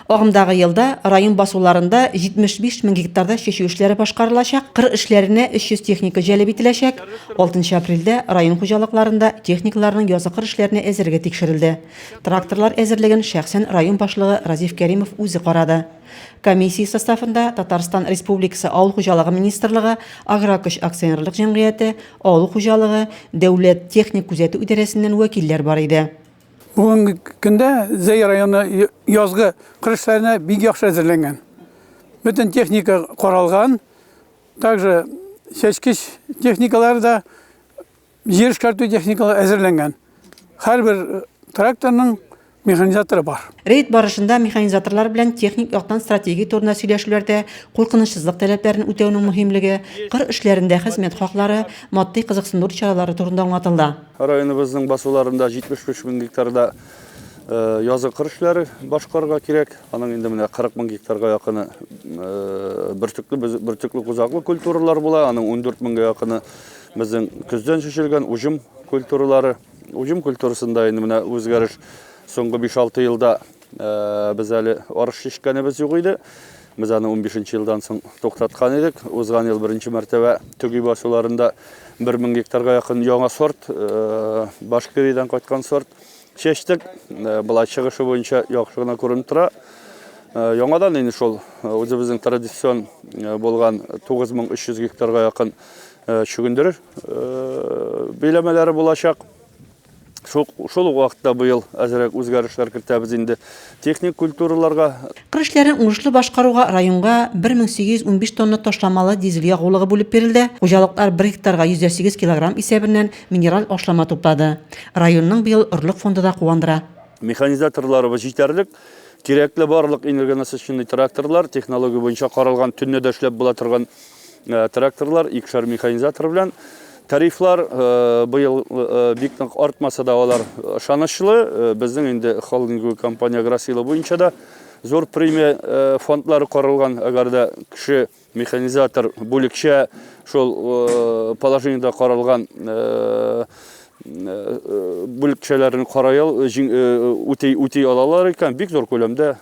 Агымдагы елда район басуларында 75 мең гектарда чәчү эшләре башкарылачак, кыр эшләренә 300 техника җәлеп ителәчәк. 6 апрельдә район хуҗалыкларында техникаларның язгы кыр эшләренә әзерлеге тикшерелде. Тракторлар әзерлеген шәхсән район башлыгы Разиф Кәримов үзе карады. Комиссия составында Татарстан Республикасы Авыл хуҗалыгы министрлыгы, Агрокөч акционерлык җәмгыяте, Авыл хуҗалыгы, дәүләт техник күзәтү идарәсеннән вәкилләр бар иде. Бүгенге көндә Зәй районы язгы кыр эшләренә бик яхшы әзерләнгән. Бөтен техника каралган, также чәчкеч техникалары да, җир эшкәртү техникалары әзерләнгән. Һәрбер тракторның механизаторы бар. Рейд барышында механизаторлар белән техник яктан стратегия турында сөйләшүләрдә куркынычсызлык таләпләрен үтәүнең мөһимлеге, кыр эшләрендә хезмәт хаклары, матди кызыксындыру чаралары турында аңлатылды. Районыбызның басуларында 75 мең гектарда язгы кыр эшләре башкарырга кирәк. Аның инде менә 40 мең гектарга якыны бөртекле, бөртекле кузаклы культуралар була. Аның 14 меңгә якыны безнең көздән чәчелгән уҗым культуралары. Уҗым культурасында инде менә үзгәреш соңгы 5-6 елда Без әле арыш чәчкәнебез юк иде. Без аны 15 елдан соң туктаткан идек. Узган ел беренче мәртәбә Төги басуларында 1000 гектарга якын яңа сорт, Башкириядән кайткан сорт чәчтек. Болай чыгышы буенча яхшы гына күренеп тора. Яңадан инде шул үзебезнең традицион булган 9300 гектарга якын чөгендер биләмәләре булачак. Шул, шул ук вакытта быел әзрәк үзгәрешләр кертәбез инде техник культураларга. Кыр эшләрен уңышлы башкаруга районга 1815 тонна ташламалы дизель ягулыгы бүлеп бирелде. Хуҗалыклар бер гектарга 108 килограмм исәбеннән минераль ашлама туплады. Районның быел орлык фонды да куандыра. Механизаторларыбыз җитәрлек. Кирәкле барлык энергонасыщенный тракторлар, технология буенча каралган, төнлә дә эшләп була торган Тракторлар икешәр механизатор белән. Тарифлар быел бик нык артмаса да, алар ышанычлы. Безнең инде холдинговый компания Агросила буенча да зур премия фондлары каралган. Әгәр дә кеше механизатор бүлекчә шул положениедә каралган бүлекчәләрен карай үти үти алалар икән, бик зур күләмдә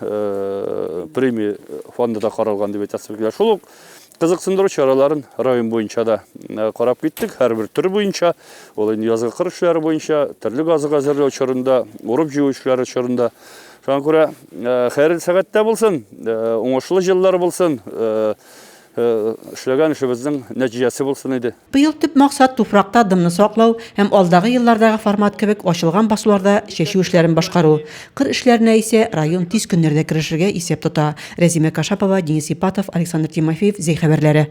премия фонды да каралган дип әйтәсем килә. Шул ук Кызыксындыру чараларын район буенча да карап киттек, һәрбер төр буенча, ул инде язгы кыр эшләре буенча, терлек азыгы әзерләү чорында, урып-җыю эшләре чорында. Шуңа күрә хәерле сәгатьтә булсын, уңышлы җыллар булсын, эшләгән эшебезнең нәтиҗәсе булсын иде. Быел төп максат, туфракта дымны саклау һәм алдагы еллардагы формат кебек ачылган басуларда чәчү эшләрен башкару. Кыр эшләренә исә район тиз көннәрдә керешергә исәп тота. Рәзимә Кашапова, Денис Ипатов, Александр Тимофеев, Зәй хәбәрләре.